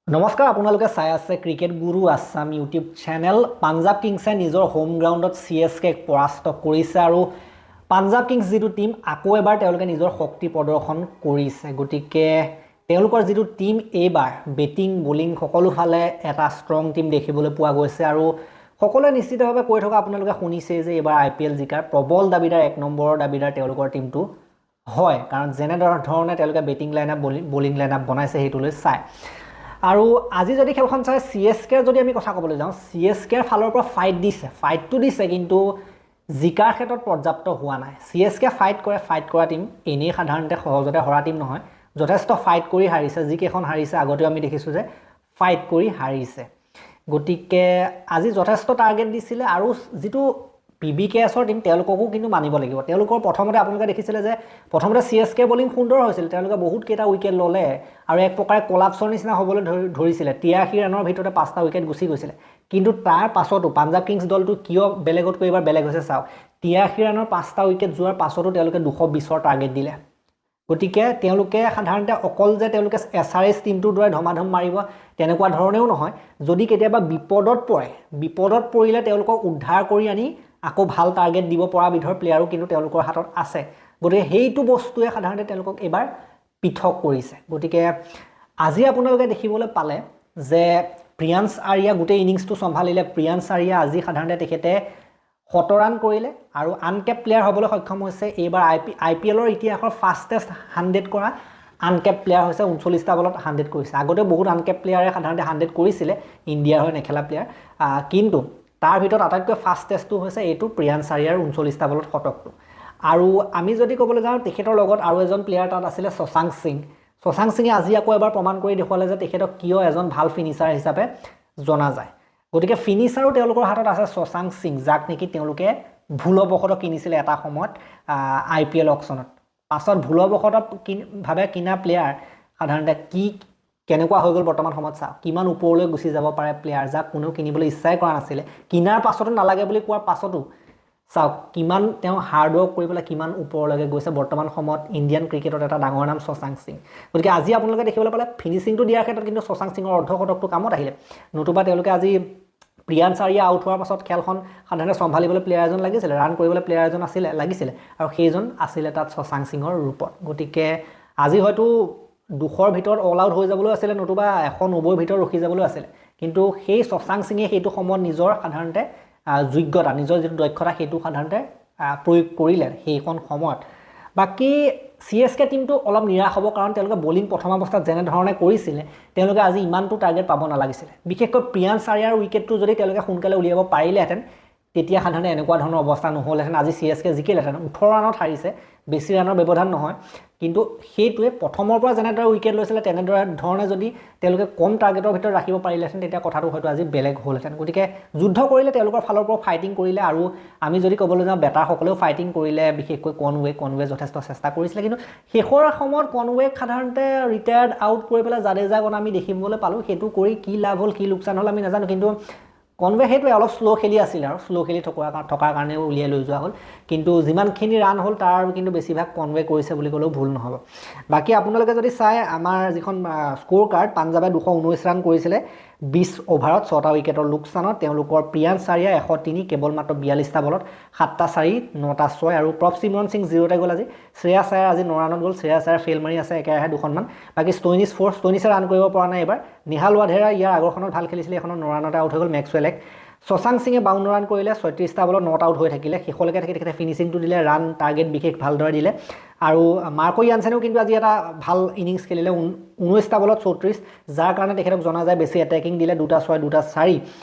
নমস্কাৰ, আপোনালোকে চাই আছে ক্ৰিকেট গুৰু আছাম ইউটিউব চেনেল। পাঞ্জাৱ কিংছে নিজৰ হোম গ্ৰাউণ্ডত চি এছ কেক পৰাস্ত কৰিছে আৰু পাঞ্জাৱ কিংছ যিটো টীম, আকৌ এবাৰ তেওঁলোকে নিজৰ শক্তি প্ৰদৰ্শন কৰিছে। গতিকে তেওঁলোকৰ যিটো টীম, এইবাৰ বেটিং, বলিং সকলোফালে এটা ষ্ট্ৰং টীম দেখিবলৈ পোৱা গৈছে। আৰু সকলোৱে নিশ্চিতভাৱে কৈ থকা আপোনালোকে শুনিছে যে এইবাৰ আই পি এল জিকাৰ প্ৰবল দাবীদাৰ, 1 নম্বৰৰ দাবীদাৰ তেওঁলোকৰ টীমটো হয়, কাৰণ যেনেধৰণে তেওঁলোকে batting line up, bowling line up বনাইছে সেইটোলৈ চাই। আৰু আজি যদি খেলখন চাই, চি এছ কেৰ যদি আমি কথা ক'বলৈ যাওঁ, চি এছ কেৰ ফালৰ পৰা ফাইট দিছে, ফাইটটো দিছে, কিন্তু জিকাৰ ক্ষেত্ৰত পৰ্যাপ্ত হোৱা নাই। চি এছ কে ফাইট কৰে, ফাইট কৰা টীম এনেই সাধাৰণতে সহজতে হৰা টীম নহয়, যথেষ্ট ফাইট কৰি হাৰিছে। যিকেইখন হাৰিছে আগতেও আমি দেখিছোঁ যে ফাইট কৰি হাৰিছে। গতিকে আজি যথেষ্ট টাৰ্গেট দিছিলে। আৰু যিটো পি বি কে এছৰ টীম, তেওঁলোককো কিন্তু মানিব লাগিব। তেওঁলোকৰ প্ৰথমতে আপোনালোকে দেখিছিলে যে প্ৰথমতে চি এছ কে বলিং সুন্দৰ হৈছিল, তেওঁলোকে বহুত কেইটা উইকেট ল'লে আৰু এক প্ৰকাৰে কলাপছৰ নিচিনা হ'বলৈ ধৰিছিলে। 83 ৰানৰ ভিতৰতে 5টা উইকেট গুচি গৈছিলে। কিন্তু তাৰ পাছতো পাঞ্জাৱ কিংছ দলটো কিয় বেলেগতকৈ এইবাৰ বেলেগ হৈছে চাওক, 83 ৰানৰ 5টা উইকেট যোৱাৰ পাছতো তেওঁলোকে 220ৰ টাৰ্গেট দিলে। গতিকে তেওঁলোকে সাধাৰণতে অকল যে তেওঁলোকে এছ আৰ এইচ টীমটোৰ দ্বাৰাই ধমাধম মাৰিব তেনেকুৱা ধৰণেও নহয়, যদি কেতিয়াবা বিপদত পৰে, বিপদত পৰিলে তেওঁলোকক উদ্ধাৰ কৰি আনি আকৌ ভাল টাৰ্গেট দিব পৰা বিধৰ প্লেয়াৰো কিন্তু তেওঁলোকৰ হাতত আছে। গতিকে সেইটো বস্তুৱে সাধাৰণতে তেওঁলোকক এইবাৰ পৃথক কৰিছে। গতিকে আজি আপোনালোকে দেখিবলৈ পালে যে প্ৰিয়াংশ আৰ্য়া গোটেই ইনিংছটো চম্ভালিলে। প্ৰিয়াংশ আৰ্য়া আজি সাধাৰণতে তেখেতে 100 ৰান কৰিলে আৰু আনকেপ প্লেয়াৰ হ'বলৈ সক্ষম হৈছে। এইবাৰ আই পি এলৰ ইতিহাসৰ ফাষ্টেষ্ট 100 কৰা আনকেপ প্লেয়াৰ হৈছে, 39টা বলত 100 কৰিছে। আগতেও বহুত আনকেপ প্লেয়াৰে সাধাৰণতে 100 কৰিছিলে, ইণ্ডিয়াৰ হৈ নেখেলা প্লেয়াৰ, কিন্তু তাৰ ভিতৰত আটাইতকৈ ফাষ্টেষ্টটো হৈছে এইটো প্ৰিয়াংশ আৰ্য়াৰ 39টা বলত শতকটো। আৰু আমি যদি ক'বলৈ যাওঁ, তেখেতৰ লগত আৰু এজন প্লেয়াৰ তাত আছিলে শশাংক সিং। শশাংক সিঙে আজি আকৌ এবাৰ প্ৰমাণ কৰি দেখুৱালে যে তেখেতক কিয় এজন ভাল ফিনিচাৰ হিচাপে জনা যায়। গতিকে ফিনিচাৰো তেওঁলোকৰ হাতত আছে শশাংক সিং, যাক নেকি তেওঁলোকে ভুলবশতঃ কিনিছিলে এটা সময়ত আই পি এল অকশ্যনত। পাছত ভুলবশতঃ ভাৱে কিনা প্লেয়াৰ সাধাৰণতে কি কেনেকুৱা হৈ গ'ল বৰ্তমান সময়ত চাওক, কিমান ওপৰলৈ গুচি যাব পাৰে প্লেয়াৰ, যাক কোনেও কিনিবলৈ ইচ্ছাই কৰা নাছিলে, কিনাৰ পাছতো নালাগে বুলি কোৱাৰ পাছতো চাওক কিমান তেওঁ হাৰ্ড ৱৰ্ক কৰি পেলাই কিমান ওপৰলৈকে গৈছে। বৰ্তমান সময়ত ইণ্ডিয়ান ক্ৰিকেটত এটা ডাঙৰ নাম শশাংক সিং। গতিকে আজি আপোনালোকে দেখিবলৈ পালে ফিনিচিংটো দিয়াৰ ক্ষেত্ৰত কিন্তু শশাংক সিঙৰ অৰ্ধ শতকটো কামত আহিলে। নতুবা তেওঁলোকে আজি প্ৰিয়াংশ আৰ্য়া আউট হোৱাৰ পাছত খেলখন সাধাৰণতে চম্ভালিবলৈ প্লেয়াৰ এজন লাগিছিলে, ৰান কৰিবলৈ প্লেয়াৰ এজন লাগিছিলে, আৰু সেইজন আছিলে তাত শশাংক সিঙৰ ৰূপত। গতিকে আজি হয়তো 200ৰ ভিতৰত অল আউট হৈ যাবলৈ আছিলে, নতুবা 190ৰ ভিতৰত ৰখি যাবলৈ আছিলে, কিন্তু সেই শশাংক সিঙে সেইটো সময়ত নিজৰ সাধাৰণতে যোগ্যতা, নিজৰ যিটো দক্ষতা সেইটো সাধাৰণতে প্ৰয়োগ কৰিলে সেইখন সময়ত। বাকী চি এছ কে টীমটো অলপ নিৰাশ হ'ব, কাৰণ তেওঁলোকে বলিং প্ৰথম অৱস্থাত যেনেধৰণে কৰিছিলে তেওঁলোকে আজি ইমানটো টাৰ্গেট পাব নালাগিছিলে। বিশেষকৈ প্ৰিয়াংশ আৰ্য়াৰ উইকেটটো যদি তেওঁলোকে সোনকালে উলিয়াব পাৰিলেহেঁতেন তেতিয়া সাধাৰণতে এনেকুৱা ধৰণৰ অৱস্থা নহ'লহেঁতেন। আজি চি এছ কে জিকিলেহেঁতেন। 18 ৰানত হাৰিছে, বেছি ৰানৰ ব্যৱধান নহয়, কিন্তু সেইটোৱে প্ৰথমৰ পৰা যেনেদৰে উইকেট লৈছিলে তেনেদৰে ধৰণে যদি তেওঁলোকে কম টাৰ্গেটৰ ভিতৰত ৰাখিব পাৰিলেহেঁতেন তেতিয়া কথাটো হয়তো আজি বেলেগ হ'লহেঁতেন। গতিকে যুদ্ধ কৰিলে, তেওঁলোকৰ ফালৰ পৰা ফাইটিং কৰিলে। আৰু আমি যদি ক'বলৈ যাওঁ বেটাৰসকলেও ফাইটিং কৰিলে, বিশেষকৈ কনৱে যথেষ্ট চেষ্টা কৰিছিলে, কিন্তু শেষৰ সময়ত কনৱেক সাধাৰণতে ৰিটায়াৰ্ড আউট কৰি পেলাই জাদেজাক অনা আমি দেখিবলৈ পালোঁ। সেইটো কৰি কি লাভ হ'ল কি লোকচান হ'ল আমি নাজানো, কিন্তু কনৱে সেইটোৱে অলপ শ্ল' খেলি আছিলে আৰু শ্ল' খেলি থকাৰ কাৰণেও উলিয়াই লৈ যোৱা হ'ল। কিন্তু যিমানখিনি ৰান হ'ল তাৰ কিন্তু বেছিভাগ কনৱে কৰিছে বুলি ক'লেও ভুল নহ'ব। বাকী আপোনালোকে যদি চাই আমাৰ যিখন স্ক'ৰ কাৰ্ড, পাঞ্জাৱে 219 ৰান কৰিছিলে 20 অভাৰত 6টা উইকেটৰ লোকচানত। তেওঁলোকৰ প্ৰিয়াংশ আৰ্য়া 103 কেৱল মাত্ৰ 42টা বলত 7টা 4, 9টা 6, আৰু প্ৰভচিমৰন সিং 0তে গ'ল আজি। শ্ৰেয়াছ আয়াৰ আজি 9 ৰানত গ'ল, শ্ৰেয়াছ আয়াৰ ফেইল মাৰি আছে একেৰাহে দুখনমান। বাকী ষ্টইনিছ 4, ষ্টইনিছে ৰান কৰিব পৰা নাই এইবাৰ। নিহাল ৱাধেৰা ইয়াৰ আগৰখনত ভাল খেলিছিলে, এইখনত 9 ৰানতে আউট হৈ গ'ল। মেক্সৱেল 1, শশাংক সিঙে 52 ৰান কৰিলে, 36টা বলত 9টা আউট হৈ থাকিলে। শেষলৈকে থাকি তেখেতে ফিনিচিংটো দিলে, ৰান টাৰ্গেট বিশেষ ভালদৰে দিলে। আৰু মাৰ্কো ইয়ানচেনেও কিন্তু আজি এটা ভাল ইনিংছ খেলিলে, 19টা বলত 34, যাৰ কাৰণে তেখেতক জনা যায় বেছি এটেকিং দিলে, 2টা 6, 2টা 4।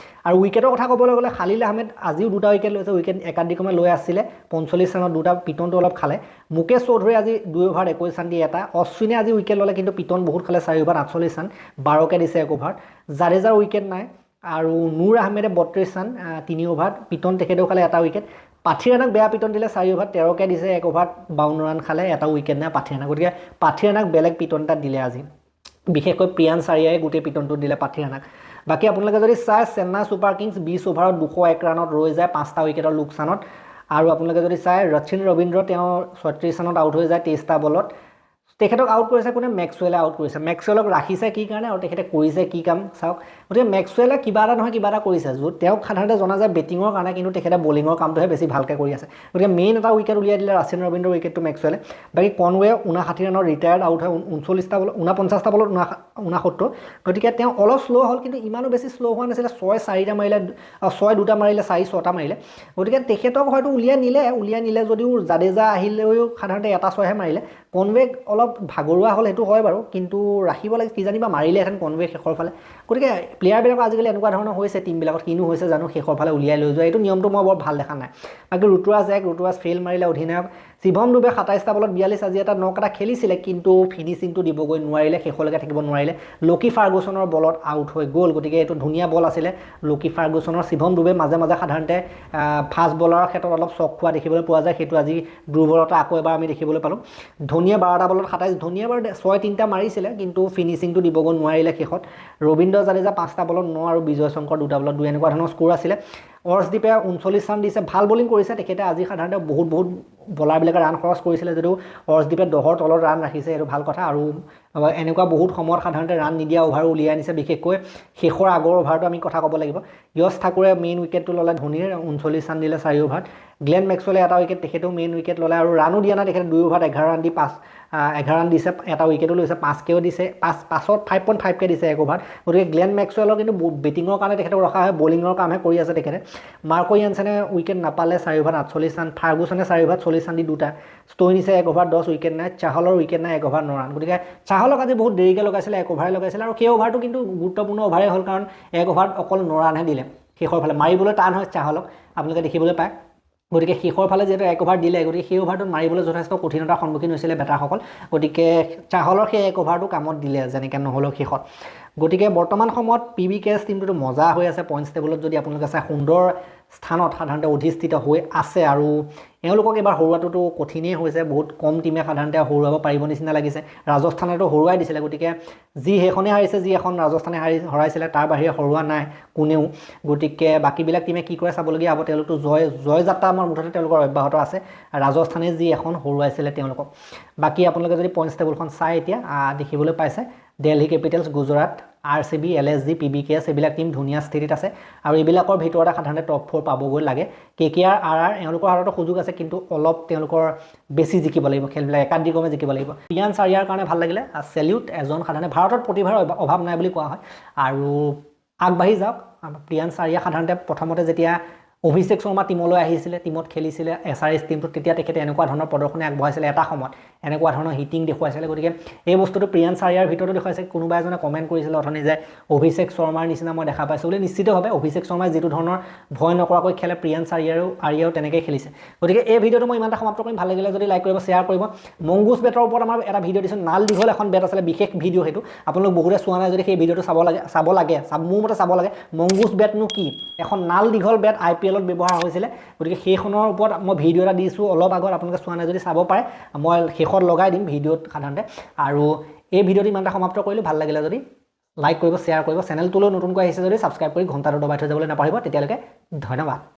আৰু উইকেটৰ কথা ক'বলৈ গ'লে খালিল আহমেদ আজিও 2টা উইকেট লৈছে, উইকেট একাধিক্ৰমে লৈ আছিলে, 45 ৰানত 2টা, পিটনটো অলপ খালে। মুকেশ চৌধুৰী আজি 2 অভাৰত 21 ৰান দি এটা। অশ্বিনে আজি উইকেট ল'লে, কিন্তু পিটন বহুত খালে, 4 অভাৰত 48 ৰান, 12কে দিছে এক অভাৰত। জাদেজাৰ উইকেট নাই। আৰু নুৰ আহমেদে 32 ৰান 3 অভাৰত, পিটন তেখেতেও খালে এটা উইকেট। পাথিৰানাক বেয়া পিটন দিলে, 4 অভাৰত 13কে দিছে, এক অভাৰত 52 ৰান খালে, এটা উইকেট নাই পাথিৰানাক। গতিকে পাথিৰানাক বেলেগ পিটন এটা দিলে আজি, বিশেষকৈ প্ৰিয়াংশ আৰ্য়াই গোটেই পিটনটো দিলে পাথিৰানাক। বাকী আপোনালোকে যদি চাই চেন্নাই ছুপাৰ কিংছ 20 অভাৰত 201 ৰানত ৰৈ যায় 5টা উইকেটৰ লোকচানত। আৰু আপোনালোকে যদি চাই ৰচিন ৰবীন্দ্ৰ তেওঁ 36 ৰানত আউট হৈ যায় 23টা বলত। তেখেতক আউট কৰিছে কোনে? মেক্সৱেলে আউট কৰিছে। মেক্সৱেলক ৰাখিছে কি কাৰণে আৰু তেখেতে কৰিছে কি কাম চাওক। গতিকে মেক্সৱেলে কিবা এটা নহয় কিবা এটা কৰিছে। য'ত তেওঁক সাধাৰণতে জনা যায় বেটিঙৰ কাৰণে, কিন্তু তেখেতে বলিঙৰ কামটোহে বেছি ভালকৈ কৰি আছে। গতিকে মেইন এটা উইকেট উলিয়াই দিলে ৰাচিন ৰবীন্দ্ৰৰ উইকেটটো মেক্সৱেলে। বাকী কনৱে 59 ৰানৰ ৰিটায়াৰ্ড আউট হয়, 39টা বলত 49টা বলত 69। গতিকে তেওঁ অলপ শ্ল' হ'ল, কিন্তু ইমানো বেছি শ্ল' হোৱা নাছিলে। 6 4টা মাৰিলে, 6 2টা মাৰিলে, 4 6টা মাৰিলে। গতিকে তেখেতক হয়তো উলিয়াই নিলে যদিও জাদেজা আহিলেও সাধাৰণতে 1টা 6হে মাৰিলে। কনৱে অলপ ভাগৰুৱা হ'ল, সেইটো হয় বাৰু, কিন্তু ৰাখিব লাগে, কিজানিবা মাৰিলেহেঁতেন কনৱে শেষৰ ফালে। গতিকে প্লেয়াৰবিলাকৰ আজিকালি এনেকুৱা ধৰণৰ হৈছে টীমবিলাকত, কিনো হৈছে জানো, শেষৰ ফালে উলিয়াই লৈ যোৱা এইটো নিয়মটো মই বৰ ভাল দেখা নাই। বাকী ঋতুৰাজ 1, ঋতুৰাজ ফেইল মাৰিলে অধিনায়ক। শিৱম ডুবে 27টা বলত 42, আজি এটা নক এটা খেলিছিলে, কিন্তু ফিনিচিংটো দিবগৈ নোৱাৰিলে, শেষলৈকে থাকিব নোৱাৰিলে। লকি ফাৰ্গুচনৰ বলত আউট হৈ গ'ল। গতিকে এইটো ধুনীয়া বল আছিলে লকি ফাৰ্গুচনৰ। শিৱম ডুবে মাজে মাজে সাধাৰণতে ফাষ্ট বলাৰৰ ক্ষেত্ৰত অলপ চক খোৱা দেখিবলৈ পোৱা যায়, সেইটো আজি দুৰ্বলতা আকৌ এবাৰ আমি দেখিবলৈ পালোঁ। ধোনীয়ে 12টা বলত 27, ধোনীয়ে বাৰু 6 3টা মাৰিছিলে, কিন্তু ফিনিচিংটো দিবগৈ নোৱাৰিলে শেষত। ৰবীন্দ্ৰ জাদেজা 5টা বলত 9 আৰু বিজয় শংকৰ 2টা বলত 2, এনেকুৱা ধৰণৰ স্ক'ৰ আছিলে। অৰ্শদীপে 39 ৰান দিছে, ভাল বলিং কৰিছে তেখেতে। আজি সাধাৰণতে বহুত বহুত বলাৰবিলাকে ৰান খৰচ কৰিছিলে যদিও অৰ্শদীপে 10ৰ তলত ৰান ৰাখিছে, এইটো ভাল কথা। আৰু এনেকুৱা বহুত সময়ত সাধাৰণতে ৰান নিদিয়া অভাৰো উলিয়াই আনিছে, বিশেষকৈ শেষৰ আগৰ অভাৰটো আমি কথা ক'ব লাগিব। য়শ ঠাকুৰে মেইন উইকেটটো ল'লে ধোনীৰ, 39 ৰান দিলে 4 অভাৰত। গ্লেন মেক্সৱেলে এটা উইকেট, তেখেতেও মেইন উইকেট ল'লে আৰু ৰানো দিয়া নাই তেখেতে। 2 অভাৰত 11 ৰান দি 11 ৰান দিছে, এটা উইকেটো লৈছে, 5কেও দিছে, 5 5ত 5.5কে দিছে এক অভাৰত। গতিকে গ্লেন মেক্সৱেলৰ কিন্তু বেটিঙৰ কাৰণে তেখেতক ৰখা হয়, বলিঙৰ কামহে কৰি আছে তেখেতে। মাৰ্কো য়ানচেনে উইকেট নাপালে, 4 অভাৰত 48 ৰান। ফাৰ্গুচনে 4 অভাৰত 40 ৰান দি 2টা। ষ্টইনিছে 1 অভাৰত 10, উইকেট নাই। চাহলৰ উইকেট নাই, 1 অভাৰত 9 ৰান। গতিকে চাহলক আজি বহুত দেৰিকৈ লগাইছিলে, 1 অভাৰে লগাইছিলে আৰু সেই অভাৰটো কিন্তু গুৰুত্বপূৰ্ণ অভাৰেই হ'ল, কাৰণ 1 অভাৰত অকল 9 ৰানহে দিলে। শেষৰ ফালে মাৰিবলৈ টান হয় চাহলক, আপোনালোকে দেখিবলৈ পায়। গতিকে শেষৰ ফালে যিহেতু 1 অভাৰ দিলে, গতিকে সেই অভাৰটোত মাৰিবলৈ যথেষ্ট কঠিনতাৰ সন্মুখীন হৈছিলে বেটাৰসকল। গতিকে চাহলৰ সেই 1 অভাৰটো কামত দিলে যেনেকৈ নহ'লেও শেষত। গতিকে বৰ্তমান সময়ত পি বি কে এছ টীমটোতো মজা হৈ আছে। পইণ্টছ টেবুলত যদি আপোনালোকে চাই, সুন্দৰ স্থানত সাধাৰণতে অধিষ্ঠিত হৈ আছে আৰু এওঁলোকক এইবাৰ হৰুৱাটোতো কঠিনেই হৈছে। বহুত কম টীমে সাধাৰণতে হৰুৱাব পাৰিব নিচিনা লাগিছে। ৰাজস্থানেতো হৰুৱাই দিছিলে, গতিকে যি সেইখনেই হাৰিছে, যি এখন ৰাজস্থানে হৰাইছিলে, তাৰ বাহিৰে হৰুৱা নাই কোনেও। গতিকে বাকীবিলাক টীমে কি কৰে চাবলগীয়া হ'ব। তেওঁলোকতো জয়যাত্ৰা আমাৰ মুঠতে তেওঁলোকৰ অব্যাহত আছে। ৰাজস্থানে যি এখন হৰুৱাইছিলে তেওঁলোকক। বাকী আপোনালোকে যদি পইণ্টছ টেবুলখন চাই এতিয়া দেখিবলৈ পাইছে, Delhi Capitals, Gujarat, R C B, L S G, P B K S এইবিলাক টীম ধুনীয়া স্থিতিত আছে আৰু এইবিলাকৰ ভিতৰতে সাধাৰণতে টপ 4 পাবগৈ লাগে। কে কে আৰ, আৰ আৰ এওঁলোকৰ হাততো সুযোগ আছে, কিন্তু অলপ তেওঁলোকৰ বেছি জিকিব লাগিব, খেলবিলাক একাদিক্ৰমে জিকিব লাগিব। প্ৰিয়াংশ আৰ্যাৰ কাৰণে ভাল লাগিলে, চেলিউট। এজন সাধাৰণতে ভাৰতত প্ৰতিভাৰ অভাৱ নাই বুলি কোৱা হয় আৰু আগবাঢ়ি যাওক প্ৰিয়াংশ আৰ্যা। সাধাৰণতে প্ৰথমতে যেতিয়া অভিষেক শৰ্মা টীমলৈ আহিছিলে, টীমত খেলিছিলে এছ আৰ এইচ টীমটোত, তেতিয়া তেখেতে এনেকুৱা ধৰণৰ প্ৰদৰ্শনী আগবঢ়াইছিলে, এটা সময়ত এনেকুৱা ধৰণৰ হিটিং দেখুৱাইছিলে। গতিকে এই বস্তুটো প্ৰিয়াংশ আৰ্যাৰ ভিতৰতো দেখুৱাইছে। কোনোবা এজনে কমেণ্ট কৰিছিলে অথনি যে অভিষেক শৰ্মাৰ নিচিনা মই দেখা পাইছোঁ বুলি। নিশ্চিতভাৱে অভিষেক শৰ্মাই যিটো ধৰণৰ ভয় নকৰাকৈ খেলে, প্ৰিয়াংশ আৰ্যাও তেনেকৈ খেলিছে। গতিকে এই ভিডিঅ'টো মই ইমানতে সমাপ্ত কৰিম। ভাল লাগিলে যদি লাইক কৰিব, শ্বেয়াৰ কৰিব। মংগুজ বেটৰ ওপৰত আমাৰ এটা ভিডিঅ' দিছোঁ, নাল দীঘল এখন বেট আছিলে, বিশেষ ভিডিঅ' সেইটো। আপোনালোক বহুতে চোৱা নাই যদি সেই ভিডিঅ'টো চাব লাগে, মোৰ মতে চাব লাগে। মংগুজ বেটনো কি? এখন নাল দীঘল বেট আই পি এলত ব্যৱহাৰ হৈছিলে। গতিকে সেইখনৰ ওপৰত মই ভিডিঅ' এটা দিছোঁ অলপ আগত, আপোনালোকে চোৱা নাই যদি চাব পাৰে। মই শেষত লগাই দিম ভিডিঅ'ত সাধাৰণতে। আৰু এই ভিডিঅ'টো ইমানতে সমাপ্ত কৰিলোঁ। ভাল লাগিলে যদি লাইক কৰিব, শ্বেয়াৰ কৰিব। চেনেলটোলৈ নতুনকৈ আহিছে যদি ছাবস্ক্ৰাইব কৰি ঘণ্টাটো দবাই থৈ যাবলৈ নাপাহৰিব। তেতিয়ালৈকে ধন্যবাদ।